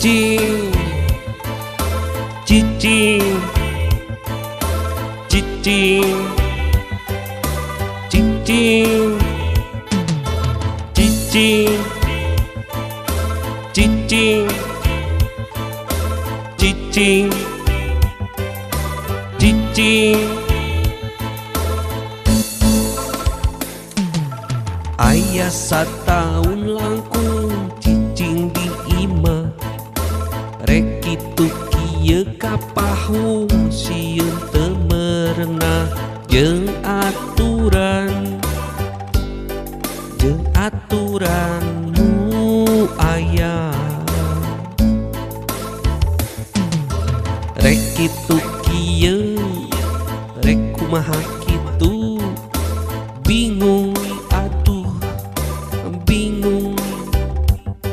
Cicing cicing cicing cicing cicing cicing cicing cicing. Aya sataun langkung cicing di imah, rek kitu kieu kapahung sieun teu merenah jeung aturan, jeung aturan nu aya. Rek kitu kieu, rek kumaha kitu, bingung atuh bingung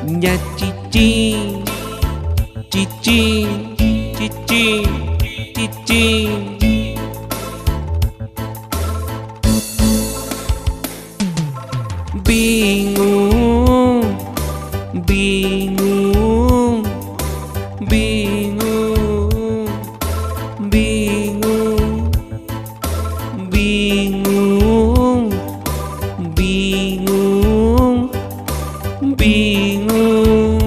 nya cicing cicing cicing cicing. Bingung bingung bingung bingung bingung bingung bingung.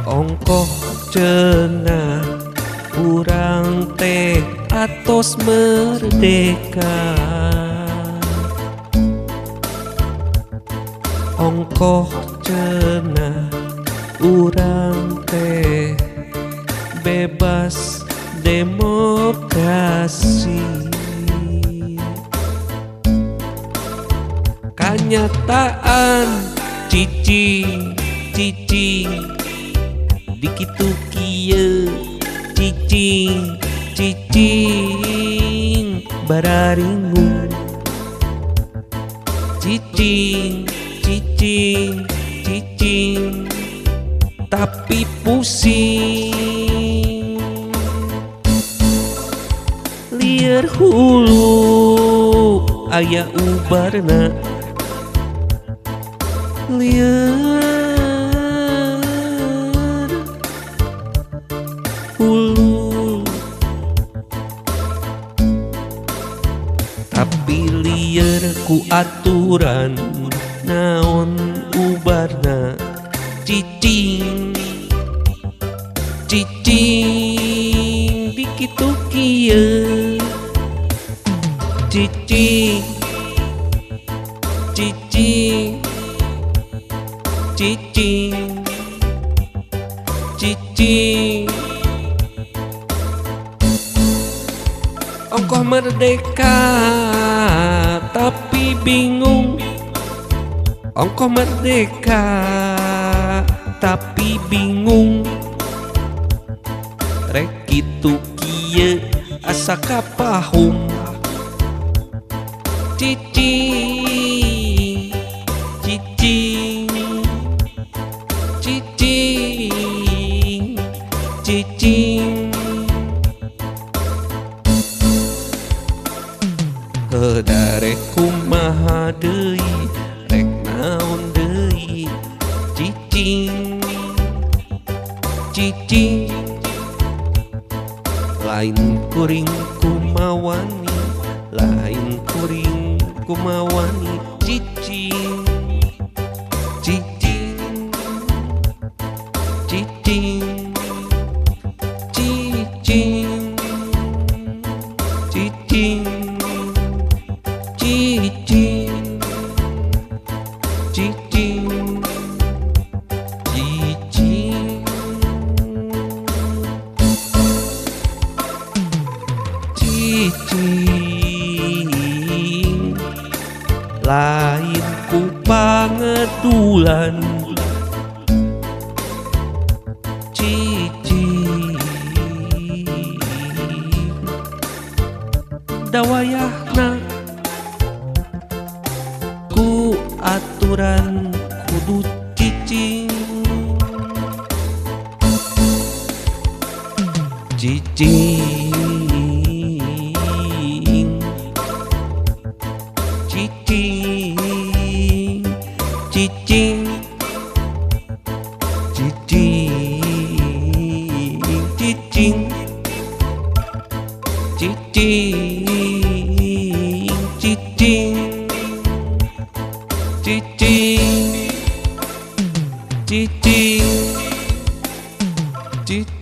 Ongkoh cenah urang teh atos merdeka, ongkoh cenah urang teh bebas demokrasi. Kanyataan cicing cicing dikitu kieu, cicing cicing bararingung, cicing cicing cicing tapi pusing. Lieur hulu aya ubarna, lieur hulu tapi lieur ku aturan naon ubarna. Cicing cicing dikitu kieu, cicing cicing cicing cicing. Ongkoh merdeka tapi bingung, ongkoh merdeka tapi bingung. Rek kitu kieu asa kapahung, cicing cicing cicing cicing. Heuda rek kumaha deui, rek naon deui, cicing cicing. Lain kuring kumawani, lain kuring kumawani, cicing cicing cicing cicing cicing cicing cicing cicing cicing. Lain ku pangedulan, cicing dawayahna ku aturan kudu cicing cicing cicing cicing. Cicing, cicing, cicing, cicing, cicing.